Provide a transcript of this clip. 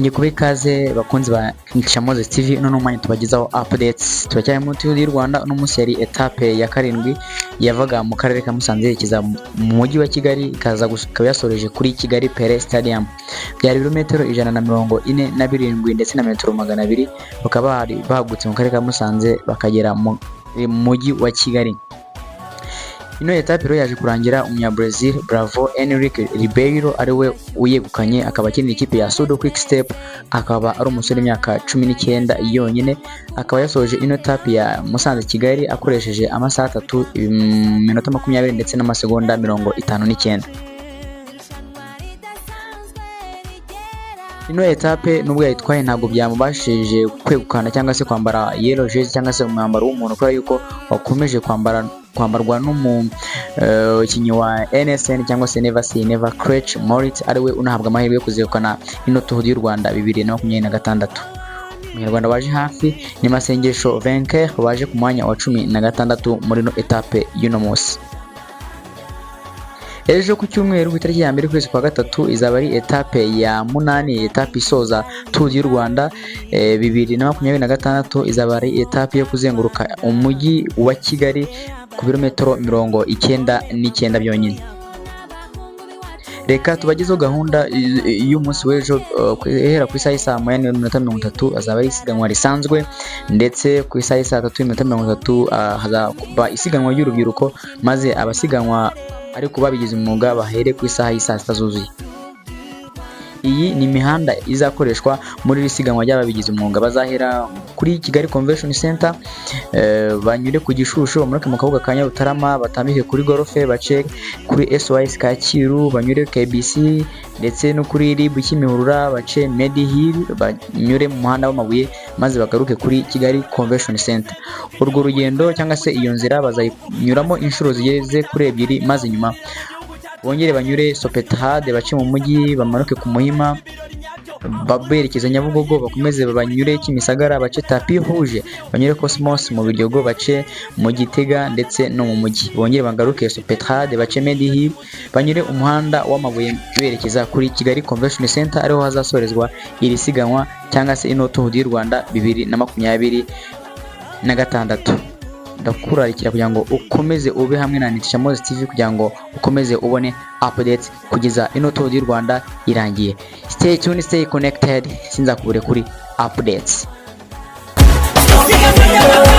Nongeye kuba ikaze, bakunzi ba Moses TV. None umwanya tubagezaho updates. Turacyari mu Tour y'u Rwanda. Uno munsi yari etape ya karindwi yavaga mu karere ka Musanze yerekeza mu mujyi wa Kigali, ikaza ikaba yasoreje kuri Kigali Pele Stadium. Byari ibirometero 147 ndetse na metero 200. Bakaba bari bahagurutse mu karere ka Musanze bakagera mu mujyi wa Kigali. Ino etape rero yaje kurangira umunya-Brazil Bravo Henrique Ribeiro ari we uyegukanye, akaba akinira ikipe ya Soudal Quick Step, akaba ari umusore w'imyaka 19 yonyine. Akaba yasoje ino etape ya Musanze Kigali akoresheje amasaha 3, iminota 20 ndetse n'amasegonda 59. Ino etape nubwo yayitwaye, ntabwo byamubashije kwegukana cyangwa se kwambara yellow jersey cyangwa se umwambaro w'umuntu, kubera yuko wakomeje kwambarwa n'umukinnyi wa NSN cyangwa se Never Say Never, Koech Moritz, ariwe unahabwa amahirwe yo kuzegukana ino Tour y'u Rwanda 2026. Umunyarwanda waje hafi ni Masengesho Vainqueur, waje ku mwanya wa 16 muri ino etape y'uno munsi. Ejo ku cyumweru, ku itariki ya 1 ukwezi kwa gatatu, izaba ari etape ya munani, etape isoza Tour y'u Rwanda 2026. Izaba ari etape yo kuzenguruka umujyi wa Kigali ku birometero 99 byonyine. Reka tubagezeho gahunda y'umunsi w'ejo. Guhera ku isaha y'isaa 1 n'iminota 30 azaba ari isiganwa risanzwe, ndetse ku isaha y'isaa 3 n'iminota 30 hazaba isiganwa ry'urubyiruko, maze abasiganwa ariko babigize umwuga bahere ku isaha y'isaa 6 zuzuye. Iyi ni imihanda izakoreshwa muri iri siganwa ry'ababigize umwuga. Bazahera kuri Kigali Convention Center, banyure ku Gishushu, bamanuke mu kabuga ka Nyarutarama, batambike kuri Golf, bace kuri SOS Kacyiru, banyure KBC ndetse no kuri RIB Kimihurura, bace Medihill, banyure mu muhanda w'amabuye, maze bagaruke kuri Kigali Convention Center. Urwo rugendo cyangwa se iyo nzira bazayinyuramo inshuro zigeze kuri ebyiri, maze nyuma bongere banyure Sopetrad, bace mu mujyi, bamanuke ku Muhima berekeza Nyabugogo, bakomeze banyure Kimisagara, bace Tapis Rouge, banyure Cosmos, mu Biryogo, bace mu Gitega ndetse no mu mujyi, bongere bagaruke Sopetrad, bace Medihill, banyure umuhanda w'amabuye berekeza kuri Kigali Convention Center, ariho hazasorezwa iri siganwa cyangwa se ino Tour du Rwanda 2026. Ndakurarikira kugira ngo ukomeze ube hamwe na Nitisha Moses TV, kugira ngo ukomeze ubone updates kugeza ino Tour du Rwanda irangiye. Stay tuned, stay connected, sinzakubure kuri updates. Siga.